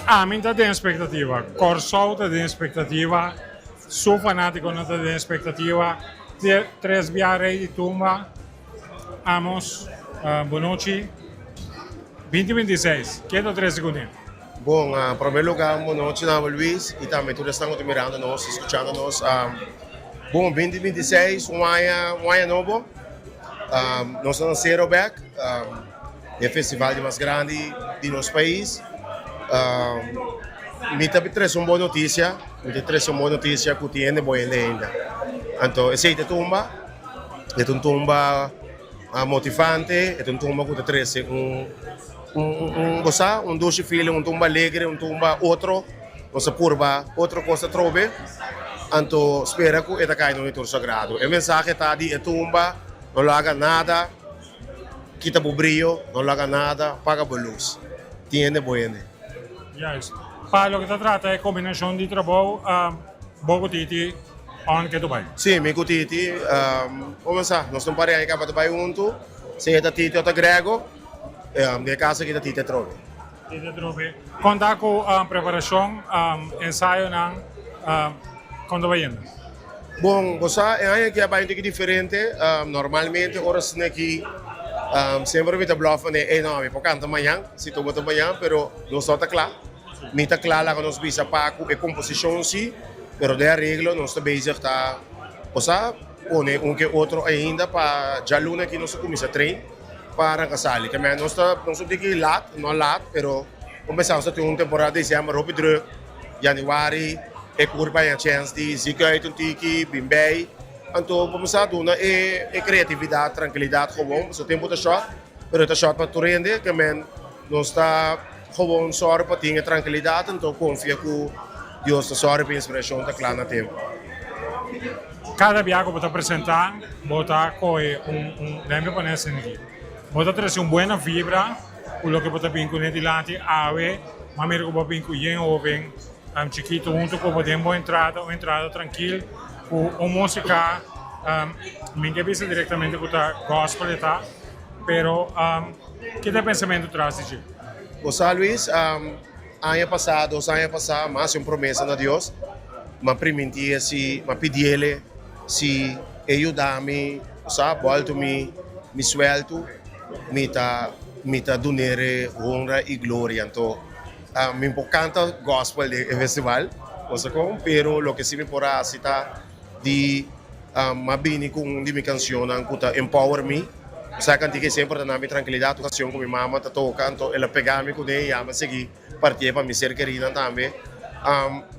Ami ta den expectativa, Kòrsou ta den expectativa, su fanátikonan ta den expectativa, tres bia Rey di Tumba. Amos, bonochi. 2026, ken ta trese kuné? Bon, na prome lugar un bonochi na abo Luis y tambe tur esnan cu ta mirando nos y scuchando nos. Bon, 2026 un aña, un aña nobo. Nos ta na cero bek, e festival di mas grandi di nos pais. Mi ta trece un bon noticia, mi ta trece un bon noticia cu tin hende bon hende ainda. Anto esey ta tumba. E ta un tumba motivante, e ta un tumba ku ta trese un un bo sa, un dushi feeling, un tumba alegre, un tumba otro, nos a purba otro kos atrobe, anto spera ku e ta kai den tur sagrado. E mensahe ta di e tumba, no laga nada kita bo brio, no laga nada paga bo lus. Tin hende bo hende. Juist. Pa loke ta trata e kombinashon di trabou, bo ku Titi on ke tu bai? Sí, mi ku Titi. Como sa, nos ta un pareha kaba ta bai huntu. Sea ta Titi o ta Grego, den e kaso aki ta Titi atrobe. Titi atrobe. Kon ta ku preparashon, ensayonan, kon ta bayendo? Bon, bo sa e aña aki a bai un tiki diferente. Normalmente ora asina aki semper mi ta blòf manera, ey no, mi por kanta mañan, si tur bo ta mañan, pero nos no ta kla. Mi ta kla laga nos bisa pa ku e komposishon si, pero den areglo nos ta bezig ta, bo sa, pone un ke otro ainda pa djaluna aki nos ta kuminsá train pa ranka sali. Ke men nos ta, nos un tiki lat, no lat, pero bo pensa nos ta tin un temporada disiember hopi druk, yanüari e kurpa haña chèns di zik uit un tiki, bin bei. Anto bo kuminsá duna e e kreatividat, trankilidat gewoon, pasobra tempu ta shòrt, pero e ta shòrt pa tur hende, ke men nos ta. Gewoon sòru pa tin e trankilidat anto konfia ku Dios ta sòru pa e inspirashon ta kla na tempu. Kada bia ku bo ta presentá bo ta kohe un un lèmpe pa nèstin aki. Bo ta trese un buena vibra ku loke bo ta bin kuné dilanti awe. M'a mira ku bo a bin ku yen hoben chikitu huntu ku bo den bo entrada, un entrada trankil ku un músika mi ke bisa direktamente ku ta gospel e ta pero. Ki ta e pensamentu tras di dje? Bo sa Luis, aña pasá, dos aña pasá, m'a hasi un promesa na Dios. M'a primintié si, m'a pidiele si e yuda mi, bo sa, bòltu mi mi suèltu, mi ta mi ta dun'é honra i gloria. Anto, mi por kanta gòspel den e festival, bo sa kon, pero loke si mi por hasi ta di m'a bini ku un di mi kanshonnan ku ta empower mi. Sa kantika ei semper ta na mi trankilidat, un kanshon ku mi mama ta toka, anto el a pega mi kuné i ami a sigui partié pa mi ser kerinan tambe.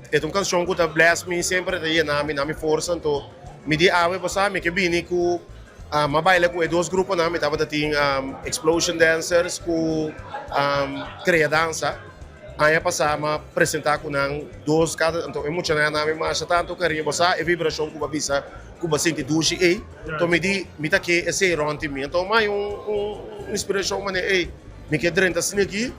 E ta un kanshon ku ta bless mi, semper e ta yena mi, na mi forsa, anto mi di awe bo sa mi ke bini ku m'a baila ku e dos gruponan, mi tabata tin Explosion Dancers ku Crea Danza. Aña pasá m'a presentá ku nan dos kada, anto e muchanan a nami masha tantu kariño, bo sa e vibrashon ku bo a bisa ku bo a sinti dushi ei, anto mi di mi ta ke esei rònt di mi, anto m'a haña un inspirashon manera ei mi ke drenta asina aki,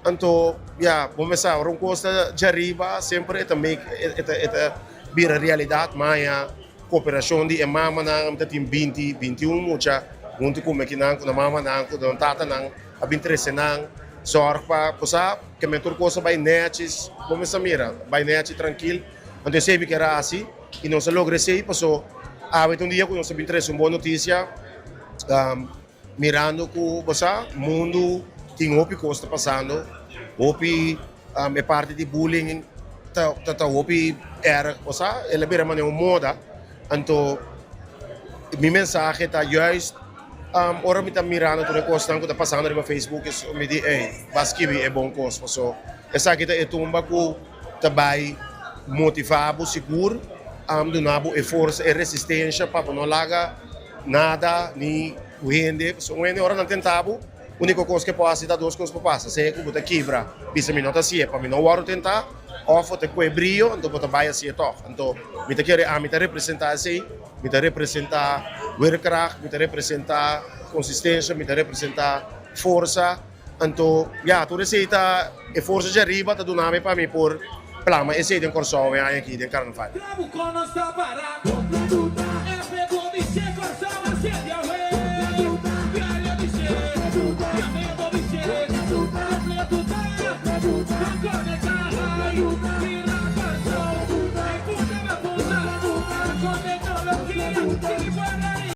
anto ya bo mester sa ora un kos ta djariba semper e ta make e ta e ta bira realidat, m'a haña koperashon di e mamanan, mi ta tin binti 21 mucha huntu ku mi akinan ku nan mamanan ku nan tatanan. A bin trese nan zorg pa cosa ke men tur cosa bai nechis bo mester mira bai nechi trankil anto esei mi kier a hasi y nos a logra esei paso awe ta un dia ku nos a bin trese un bon notisia mirando ku bo sa mundu tin hopi kos ta pasando hopi e parti di bullying ta ta hopi erg bo sa el a bira manera un moda anto mi mensahe ta juist. Ora mi ta mirando tur e kosnan ku ta pasando riba Facebook mi di ey ba skibi e bon kos paso esaki ta e tumba ku ta bai motiva bo sigur duna bo e forsa e resistensha pa bo no laga nada ni ku hende paso un hende ora nan tenta bo uniko kos ke por hasi ta dos kos por pasa sea ku bo ta kibra bisa mi no ta hasié pa mi no wòrdu tenta òf bo ta kue brio anto bo ta bai hasié tòg anto mi ta kere ami ta representa esei. Mi ta representá weerkracht, mi ta representá konsistensia, mi ta representá. forsa. Anto, ya, tur esei ta e forsa djariba ta duna mi pa mi por plama esei den Kòrsou e aña aki den Karnaval.